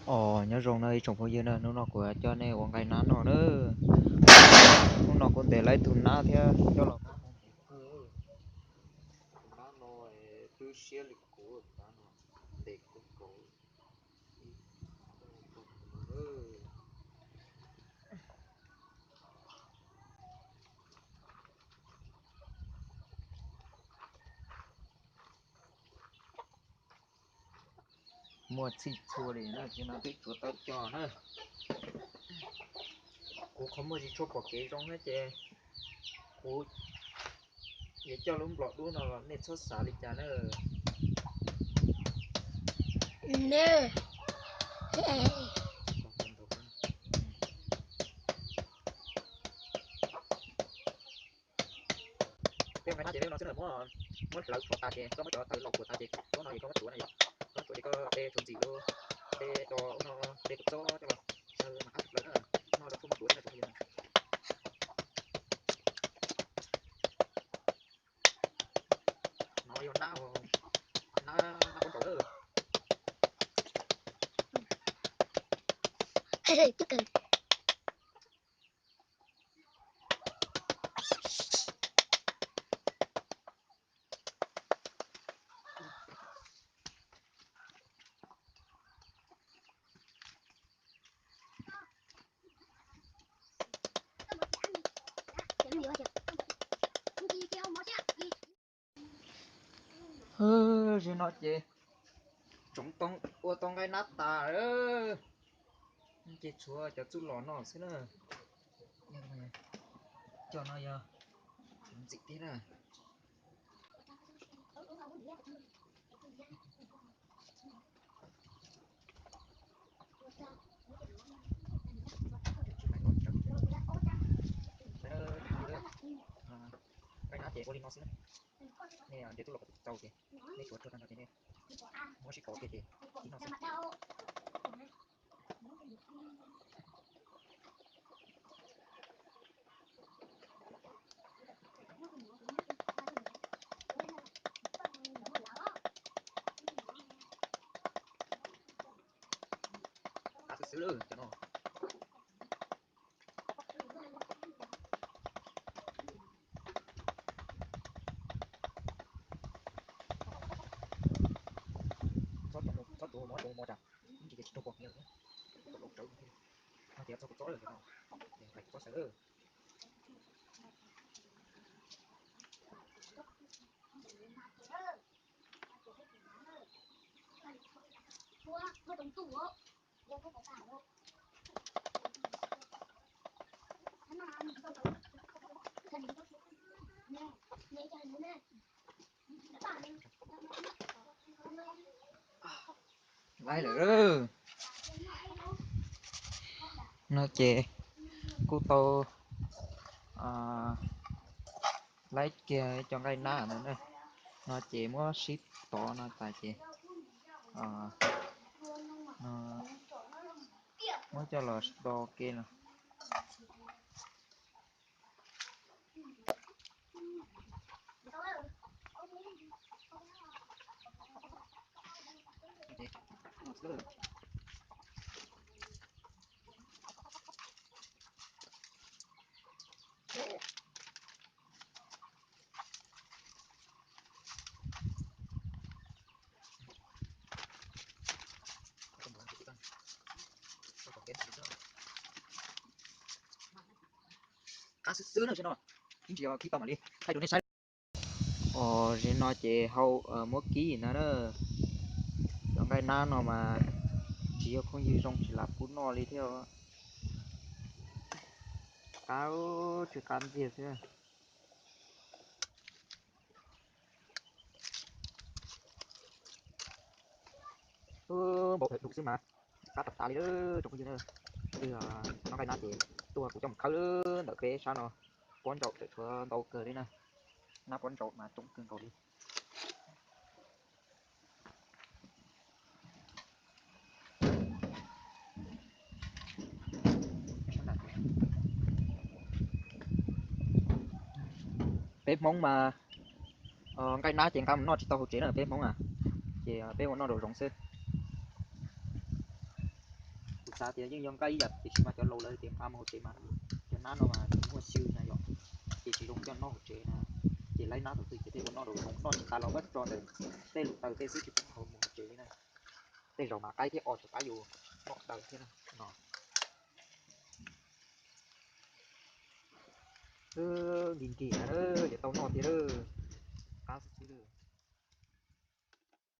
Os, nyob zoo na ib tsoom phooj ywg na, hnub no kuv coj nej ua nqaij nab noj na. Hnub no kuv ntes lawm ib tug nab thiab coj los ua ntxiv kawg. Tus nab no twb siab li kuv, tus nab no ntes kawg nkaus. Muaj txhij txhua li na, ces no twb tsuav tawb cog na. Kuv qhov muag tsis tshua pom kev zoo na ces kuv yuav coj lub nplom dub no los nej txhob xav li cas na. Peb ua nqaij nab ces peb ua no xwb na, muab, muab hlawv rhuav tas ces koj muab cov tawv los kuav tas ces koj no ces koj muab tsuav na yom. Koj muab tsuav ces koj de txhuv ntxim lub, de cov no, de tus txob coj los xyaw mas qab tshaj plaws na. No rau txhua muag duav na. No yog nab, nab, nab pob ntsauv lawm. Hwb, zaum no ces tsoov ua tau nqaij nab tas lawm. Ces tshuav cov txuj lom no xwb na. Cov no yog ntxim tiag na. Nqaij nab ces ua li no xwb na. Nej nrhiav txuj lom tau ces nej tshuav rau tag nrho ces nej muab sib kov kiag ces ib no xwb. Qab xwb xwb lawm cov no. Txhob tsuav mov, tsuav mov tas, ib ntsis ces tsis tau pom kiag lawm. Tau rawv no ces txog kuv txob lawm, txog kuv txob sawv lawm. Laib lawm. No ces kuj tau laib kiag cov nqaij nab no na. No ces muab sib tov no tas ces muab coj los do ke no. Qab xwb xwb no, ib ntsis khib tau mam li thaij rau nej saib. Os, zaum no ces hau muab kib na. Cov nqaij nab no mas tsis yog phooj ywg zoo tsis lam pub noj li thiab. Qab, tsw qab ntxiag xwb. Npaum pem dum xwb mas qab tas tas li lawm tsoom phooj ywg na. Noj nqaij nab ces tuaj kuv coj mus khawb ntawm peb sab no, pob ntsaum tseem tshuav ntau kawg li na. Nab pob ntsaum mas coob kawg nkaus li. Peb Hmoob mas nqaij nab ces nqa mus noj tsis tau hauv tsev na peb Hmoob na, ces peb ua noj rau zoov xwb. Xav tias yeej yog nqaij ib yam tiam sis mas cov laus lawv tias nqa mus hauv tsev mas cov nab no mas tsis muaj xyw na yom, ces tsis zoo coj noj hauv tsev na. Ces laib nab thaum twg ces thiaj ua noj rau zoo, noj tsis tas los muab tso ntawm tej lub taws tej xwb tsis pub nqa mus hauv tsev li na. Tej zaum mas qaib thiab o rau qab yus noj daws thiab na no. Nti nkim na, yuav tau noj tiag lawm. Qab xwb xwb.